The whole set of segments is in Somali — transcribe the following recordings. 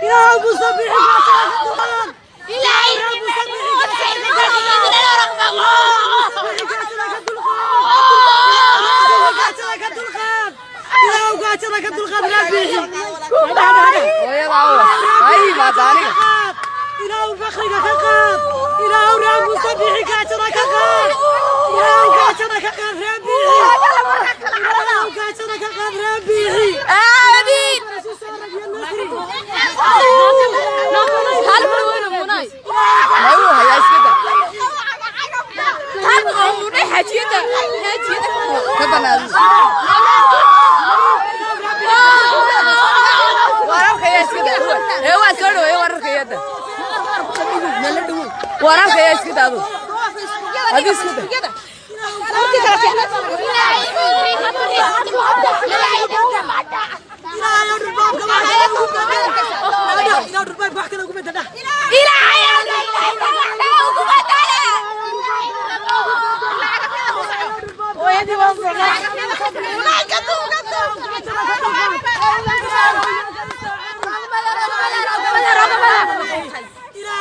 Ilaahow Muuse Biixi gaajada ka dulqaad. Ilaahow Muuse Biixi gaajada ka dulqaad. Muuse Biixi gaajada ka dulqaad. Ilaahow gaajada ka dulqaad. Ilaahow gaajada ka dulqaad reer Biixi. Ilaahow faqriga ka qaad. Ilaahow reer Muuse Biixi gaajada ka qaad. Ilaahow gaajada ka qaad reer Biixi. Ilaahow gaajada ka qaad reer Biixi. Aamiin. Nasri. Hal mar munay. Ma uu hayaa iska daa. Hal oo munay xajiyada xajiyada. Ka banaado. Wararka ayaa iska daa. Ee waa soo dhaweeye wararka iyada. Wararka ayaa iska daa. Adu iska daa. Ilaahow dhulbaabka wax kale ugu bedel. Ilaahow dhulbaabka wax kale ugu bedel.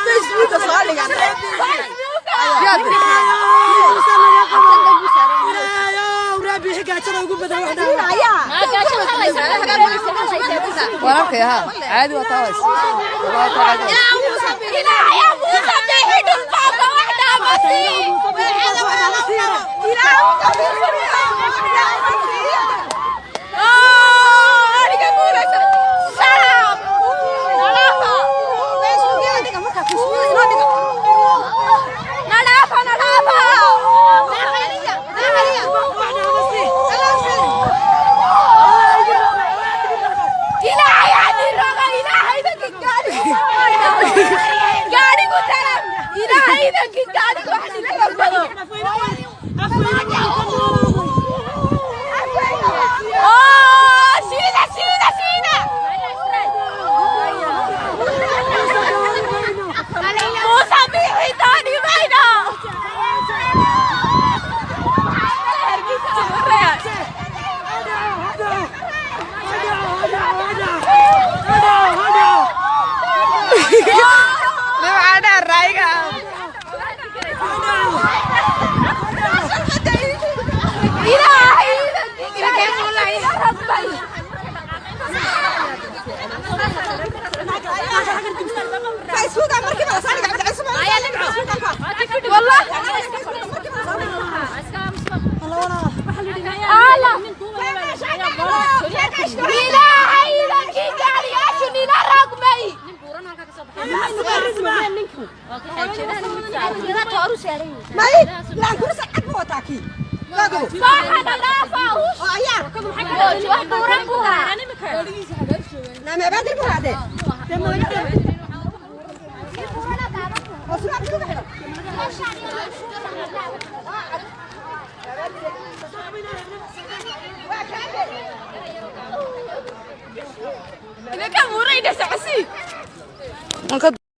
Facebooka soo dhigan. Ilaahow reer Biixi gaajada ugu bedel wax dhan. Wararka haa. Caadi waa taas. Waa taas. Nimcada rayga. Inaka murayna socosii. Waan ka